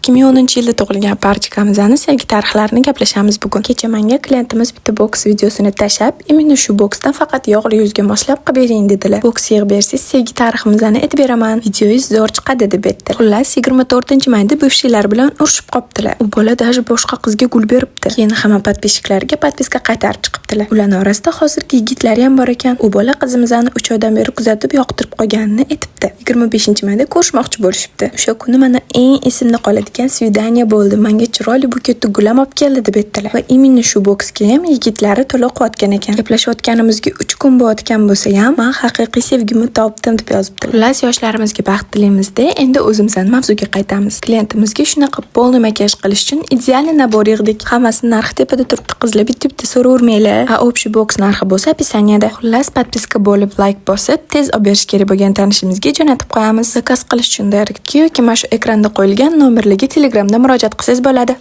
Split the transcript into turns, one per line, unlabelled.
2010-yilda tug'ilgan парочка mizni sevgi tarixlarini gaplashamiz bugun. Kecha menga klientimiz bitta boks videosini tashlab, именно shu boksdan faqat yog'li yuzga moslab qilib bering dedilar. Boks yig'ib bersangiz, sevgi tariximizni aytib beraman. Videoyingiz zo'r chiqadi deb aytdilar. Xullas, 24-mayda бывший lar bilan urushib qoptilar. U bola даже boshqa qizga gul beribdi. Keyin hamma подписчик lariga подписка qaytarib chiqibdilar. Ularning orasida hozirgi yigitlari ham bor ekan. U bola qizimizni 3 oydan beri kuzatib, yoqtirib qolganini aytibdi. 25-mayda ko'rishmoqchi bo'lishibdi. O'sha kuni mana eng esimda qoladigan свидание bo'ldi. Menga chiroyli buketda gul ham olib keldi deb aytdilar. Va именно shu boksga ham yigitlari to'la qilayotgan ekan. Gaplashayotganimizga 3 kun bo'layotgan bo'lsa ham, men haqiqiy sevgimni topdim deb yozibdilar. Xullas, yoshlarimizga baxt tilaymizda, endi o'zimizning mavzuga qaytamiz. Klientimizga shunaqa полный makiyaj qilish uchun идеальный набор yig'dik. Hammasi narxi tepada turibdi, qizlar, bitta-bitta so'ravermanglar. A общий boks narxi bo'lsa описание da. Xullas, подписка bo'lib, layk bosib, tez olib berish kerak bo'lgan tanishimizga jo'natib qo'yamiz. Zakaz qilish uchun direktga yoki mana shu ekranda qo'yilgan nomerlarga Telegramda murojaat qilsangiz bo'ladi.